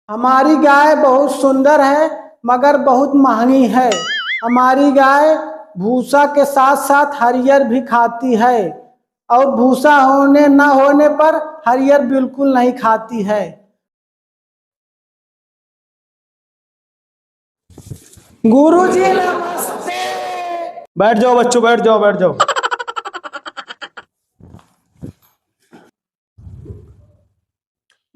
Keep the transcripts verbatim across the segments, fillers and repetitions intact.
हमारी गाय बहुत सुंदर है, मगर बहुत महंगी है। हमारी गाय भूसा के साथ-साथ हरियर भी खाती है और भूसा होने, न होने पर हरियर बिल्कुल नहीं खाती है। गुरुजी नमस्ते। बैठ जाओ बच्चों, बैठ जाओ, बैठ जाओ।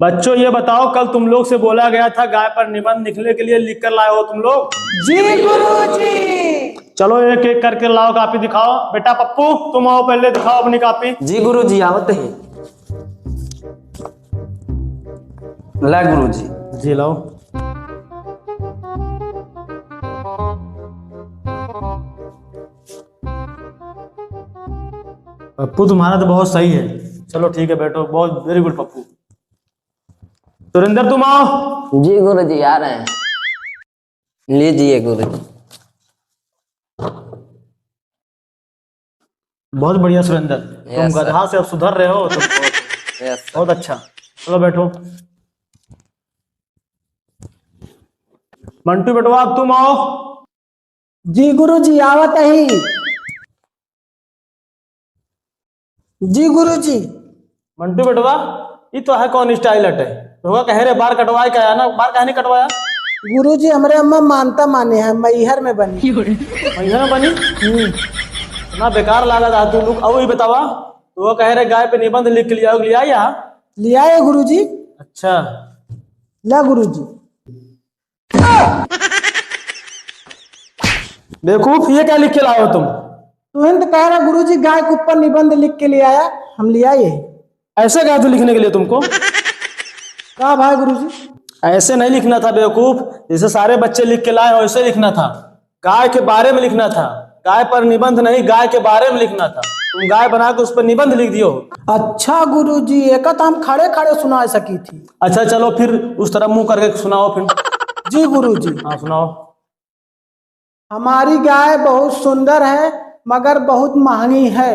बच्चों, ये बताओ, कल तुम लोग से बोला गया था गाय पर निबंध लिखने के लिए, लिख कर लाए हो तुम लोग? जी गुरुजी। चलो, एक एक करके लाओ, कॉपी दिखाओ। बेटा पप्पू, तुम आओ, पहले दिखाओ अपनी कॉपी। जी गुरुजी, आवत है। ला गुरुजी। जी लाओ। पप्पू, तुम्हारा तो बहुत सही है। चलो ठीक है, बैठो। बहुत very good पप्पू। सुरेंद्र, तुम आओ। जी गुरुजी, आ रहे हैं। लीजिए गुरुजी। बहुत बढ़िया सुरेंद्र, तुम yes sir। गधा से अब सुधर रहे हो, तो बहुत, yes sir। बहुत अच्छा। चलो बैठो। मंटू बेटवा, अब तुम आओ। जी गुरुजी, आवत ही। जी गुरुजी। मंटू बेटवा, ई तो है कौन style हटे? तोहका कहे रहे बार कटवाए का है ना, बार काहे नहीं कटवाया? गुरुजी, हमरे अम्मा मानता माने हैं, मैहर में बनी। मैहर में बनी? हम्म। इतना बेकार लागत है तू लोग। अब ई बतावा, तोहका कहे रहे गाय पे निबंध लिख के लियाओ, लिया या? लियाए गुरुजी। अच्छा। ला गुरुजी। बेवकूफ, ये क्या लिख के लाए हो तुम? तुहिन तो कह रहा गुरुजी, गाय के ऊपर निबंध लिख के ले आया, हम ले आए। ऐसे कहा तू लिखने के लिए तुमको? का भाई गुरुजी? ऐसे नहीं लिखना था बेवकूफ, जैसे सारे बच्चे लिख के लाए हो, ऐसे लिखना था। गाय के बारे में लिखना था, गाय पर निबंध नहीं, गाय के बारे में लिखना था। तुम गाय बना के उस पर निबंध लिख दियो। अच्छा गुरुजी, एका तो हम खड़े खड़े सुना सकी थी। अच्छा चलो फिर उस तरफ मुंह करके सुनाओ फिर। जी गुरुजी। हाँ सुनाओ। हमारी गाय बहुत सुंदर है, मगर बहुत महंगी है।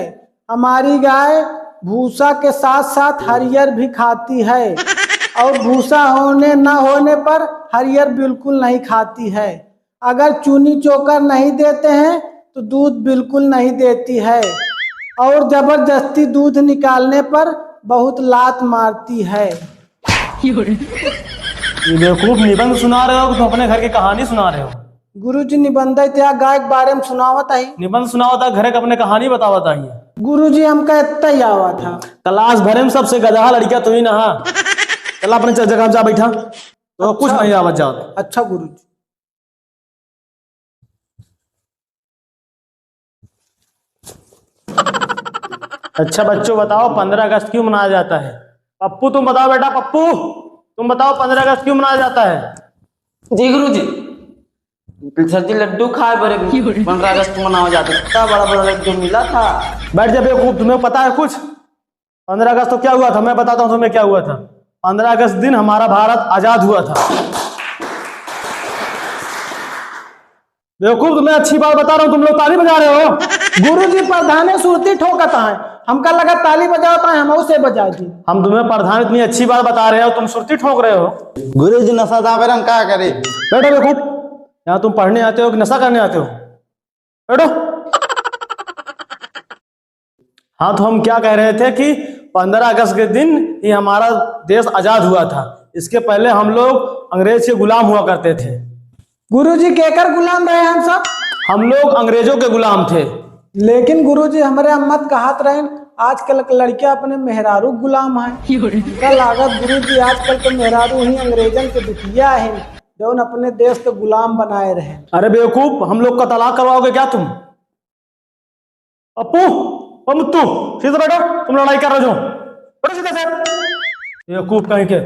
हमारी गाय भूसा के साथ साथ हरियर भी खाती है और भूसा होने न होने पर हरियर बिल्कुल नहीं खाती है। अगर चूनी चोकर नहीं देते हैं तो दूध बिल्कुल नहीं देती है और जबरदस्ती दूध निकालने पर बहुत लात मारती है। ये बेवकूफ, निबंध सुना रहे हो कि तुम अपने घर की कहानी सुना रहे हो? गुरुजी, निबंध है तो या गाय के बारे में सुनावत आई। निबंध सुनावत आई, घरे के अपने कहानी बतावत आई। गुरुजी, हमका इतना ही आवा था। क्लास भरे में सबसे गदहा लड़किया तू ही ना हा। चला अपने ज-, जगह जा बैठा, तो कुछ अच्छा। नहीं आवत जावत। अच्छा गुरुजी। अच्छा बच्चों बताओ, पन्द्रह अगस्त क्यों मनाया जाता है? पप्पू तुम बताओ बेटा, पप्पू तुम बताओ, पन्द्रह अगस्त क्यों मनाया जाता है? जी गुरुजी, सर जी लड्डू खाए बरे पन्द्रह अगस्त मनावा जाता है। इतना बड़ा बड़ा लड्डू मिला था। बैठ जा बेवकूफ, तुम्हें पता है कुछ? पन्द्रह अगस्त तो क्या हुआ था, मैं बताता हूँ तुम्हें क्या हुआ था। पन्द्रह अगस्त दिन हमारा भारत आजाद हुआ था। बेवकूफ, तुम्हें अच्छी बात बता रहा हूँ, तुम लोग ताली बजा रहे हो। गुरुजी, प्रधाने सुरती ठोकत है, हमका लगा ताली बजावत है, हम उसे बजा दी। हम तुम्हें प्रधान इतनी अच्छी बात बता रहे हो, तुम सुरती ठोक रहे हो। गुरुजी, नशा दावे हम का करे? बैठो बेवकूफ, यहाँ तुम पढ़ने आते हो कि नशा करने आते हो? बैठो। हाँ, तो हम क्या कह रहे थे कि पन्द्रह अगस्त के दिन ही हमारा देश आजाद हुआ था। इसके पहले हम लोग अंग्रेज के गुलाम हुआ करते थे। गुरुजी, केकर गुलाम रहे हम सब? हम लोग अंग्रेजों के गुलाम थे। लेकिन गुरुजी, हमरे अम्मा त कहत रहेन, आजकल के लड़कियां अपने मेहरारू के गुलाम हैं। हमका लागत गुरुजी, आजकल के मेहरारू ही अंग्रेजन के बिटिया हैं, जौन अपने देश के गुलाम बनाए रहे। अरे बेवकूफ, हम लोग का तलाक करवाओगे क्या तुम? पप्पू, ओ मुत्तू, सीधे बैठो, तुम लड़ाई कर रहे हो, बैठो सीधे से। बेवकूफ कहीं के,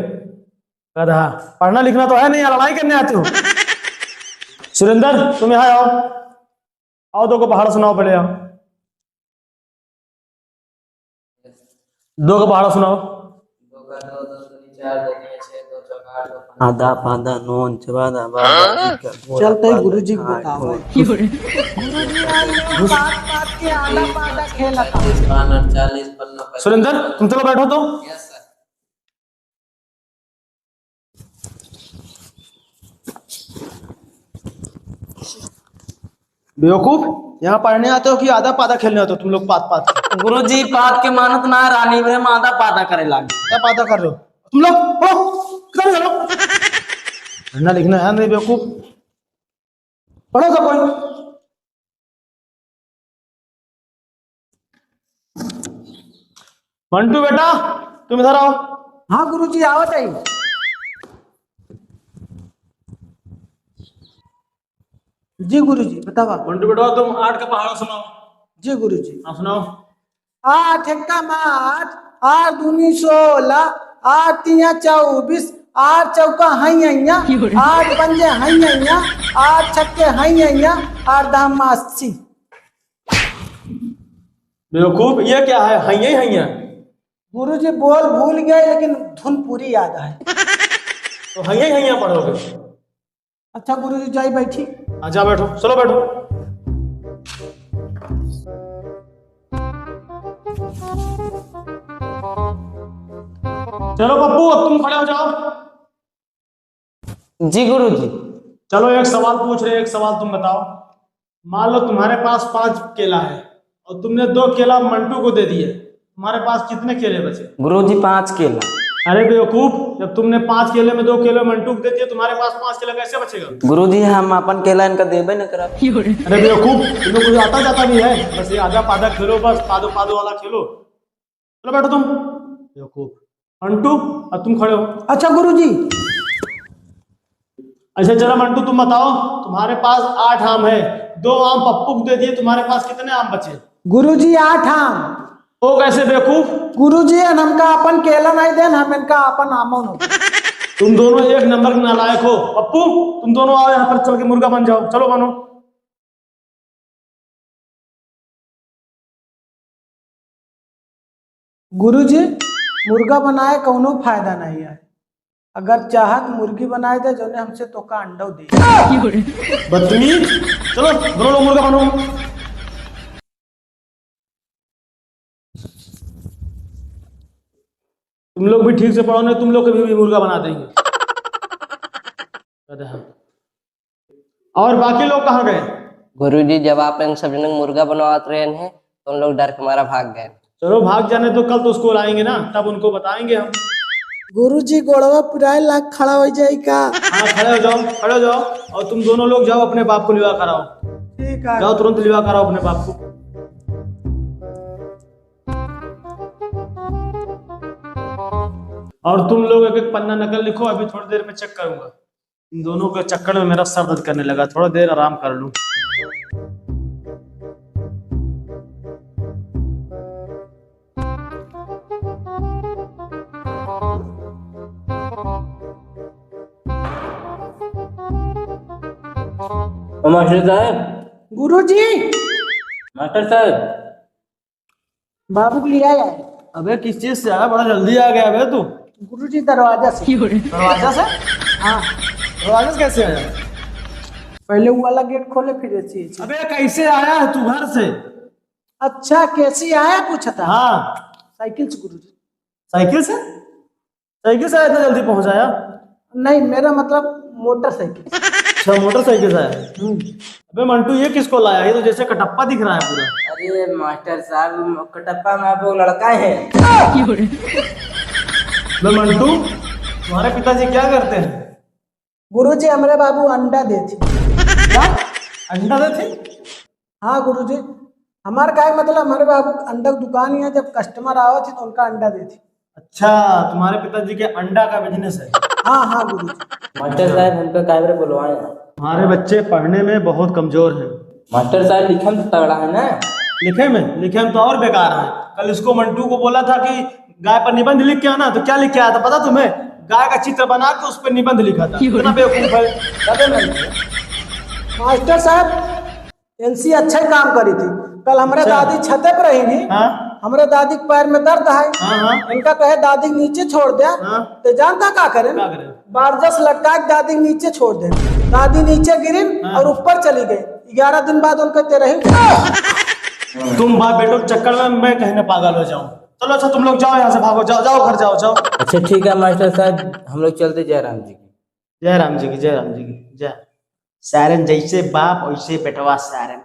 गधा, पढ़ना लिखना तो है नहीं, यहाँ लड़ाई करने आते हो। सुरेंद्र, तुम यहाँ आओ, आओ, दो को पहाड़ा सुनाओ पहले, आओ, दो को पहाड़ा सुनाओ। दो का दो, दो दूनी चार, दो तिया छह, दो चौका आठ, दो पंजा आधा पादा, नौ अंच बादा, बारह बाजी का घोड़ा चलते ही पादा, गुरुजी को हाँ, बताओ। घोड़ा। गुरुजी, आज लोग बात बात के आधा पादा खेला था। पैंतीस, बावन, अड़तालीस, पन्ना, पचपन। सुरेंद्र, तुम चलो बैठो तो। Yes sir। बेवकूफ, यहाँ पढ़ने आते हो कि आधा पादा खेलने आते हो तुम लोग? पाद पाद। गुरुजी, पाद के मानत ना रानी, वे मादा पादा करे लागे। क्या पादा कर रहे हो तुम लोग? पढ़ो, किधर चलो। पढ़ना लिखना है नहीं बेवकूफ, पढ़ो सब कोई। मंटू बेटा, तुम इधर आओ। हाँ गुरुजी, आवत है। जी गुरुजी, बतावा। मंटू बेटा, तुम आठ का पहाड़ा सुनाओ। जी गुरुजी। हाँ, सुनाओ। आठ एक्का आठ, आठ दूनी सोलह, आठ तिया चउबीस, आठ चौका हैया, आठ पंजे हैया, आठ छक्के हैया, आठ दामा अस्सी। बेवकूफ, ये क्या है? हैया, हैया। गुरुजी, बोल भूल गए, लेकिन धुन पूरी याद है। तो हैया, हैया पढ़ोगे? अच्छा गुरुजी, जाई बैठी। हाँ, जा बैठो, चलो बैठो। चलो पप्पू, अब तुम खड़े हो जाओ। जी गुरुजी। चलो, एक सवाल पूछ रहे, एक सवाल तुम बताओ। मान लो तुम्हारे पास पांच केला है और तुमने दो केला मंटू को दे दिए, तुम्हारे पास कितने केले बचे? गुरुजी, पांच केला। अरे बेवकूफ, जब तुमने पांच केले में दो केले मंटू को दे दिए, तुम्हारे पास पांच केला कैसे बचेगा? गुरुजी, हम अपन केला इनका देबे न करब। अरे बेवकूफ, तुम्हें कुछ आता जाता नहीं है, बस ये आधा पादा खेलो, बस पादो पादो वाला खेलो। चलो बैठो तुम। बेवकूफ। मंटू, अब तुम खड़े हो। अच्छा गुरुजी। अच्छा चलो मंटू, तुम बताओ, तुम्हारे पास आठ आम है, दो आम पप्पू को दे दिए, तुम्हारे पास कितने आम बचे? गुरुजी, आठ आम। वो कैसे बेवकूफ? गुरुजी, एन हमका अपन केला नहीं देन, हम इनका अपन आमो न। तुम दोनों एक नंबर के नालायक हो। पप्पू, तुम दोनों आओ यहाँ पर, चल के मुर्गा बन जाओ, चलो बनो। गुरुजी, मुर्गा बनाए कौनो फायदा नहीं है। अगर चाहत मुर्गी बनाए दे, जौने हमसे तोका अंडो दे। बदतमीज, चलो बनो लोग, मुर्गा बनो। तुम लोग भी ठीक से पढ़ो, नहीं तुम लोग के भी, भी मुर्गा बना देंगे। और बाकी लोग कहाँ गए? गुरुजी, जब आप इन सब जनों के मुर्गा बनवात रहे हैं, तो उन लोग डर के मारा भाग गए। चलो, भाग जाने दो, कल तो स्कूल आएंगे ना, तब उनको बताएंगे हम। गुरुजी, गोड़वा पिराए लाग खड़ा हो जाई का? हाँ, खड़े हो जाओ, खड़े हो जाओ। और तुम दोनों लोग जाओ, अपने बाप को लिवा कराओ। ठीक है। जाओ, तुरंत लिवा कराओ अपने बाप को। और तुम लोग एक एक पन्ना नकल लिखो, अभी थोड़ी देर में चेक करूंगा। इन दोनों के चक्कर में मेरा सर दर्द करने लगा, थोड़ा देर आराम कर लूं। ओ मास्टर साहब। गुरुजी। मास्टर साहब। बाबू के लिए आया है। अबे किस चीज से आया, बड़ा जल्दी आ गया बे तू। गुरुजी, दरवाजा से। दरवाजा से? हाँ। दरवाजा से कैसे आया? पहले वो वाला गेट खोले, फिर ऐसे, ऐसे। अबे कैसे आया है तू घर से? अच्छा, कैसे आया पूछा था? हाँ। साइकिल से गुरुजी। साइकिल से? साइकिल से इतना जल्दी पहुंच आया? नहीं, मेरा मतलब मोटरसाइकिल से। अच्छा, मोटरसाइकिल से आया? हम्म। अबे मंटू, ये किसको लाया? ये तो जैसे कटप्पा दिख रहा है पूरा। अरे मास्टर साहब, कटप्पा में आप लोग लड़का है। अबे मंटू, तुम्हारे पिताजी क्या करते हैं? गुरुजी, हमरे बाबू अंडा देथे। क्या? अंडा देथे? हाँ गुरुजी, हमार काय मतलब, हमरे बाबू अंडा के दुकान ही है, जब कस्टमर आवत ही तो उनका अंडा देथे। अच्छा, तुम्हारे पिताजी के अंडा का बिजनेस है? हाँ, हाँ गुरुजी। मास्टर साहब, हमको काय बार बुलवाए हैं? तुम्हारे बच्चे पढ़ने में बहुत कमजोर हैं। मास्टर साहब, लिखे में तो तगड़ा है ना? लिखे में, लिखे में तो और बेकार है। कल इसको मंटू को बोला था कि गाय पर निबंध लिख के आना, तो क्या लिख के आया था पता तुम्हें? गाय का चित्र बना के उस पर निबंध लिखा था। क्यों? इतना बेवकूफ है। पता नहीं। मास्टर साहब, एलसी अच्छा काम करी थी। कल हमरे अच्छा। दादी छते पर रही थी। हाँ। हमरे दादी के पैर में दर्द है। हाँ, हाँ। इनका कहे दादी के नीचे छोड़ दिया। हाँ। तो जानता का करे? का करे? बारजस लटका के दादी के नीचे छोड़ दे। दादी नीचे गिरिन हाँ। और ऊपर चली गई। ग्यारह दिन बाद उनके तेरह ही। तुम बाप बेटों के चक्कर में मैं कहीं ना पागल हो जाऊं। चलो अच्छा, तुम लोग जाओ यहाँ से, भागो, जाओ, जाओ घर जाओ, जाओ। अच्छा ठीक है मास्टर साहब, हम लोग चलते जय राम जी की। जय राम जी की, जय राम जी की, जय। सारन जैसे बाप वैसे बेटवा सारन।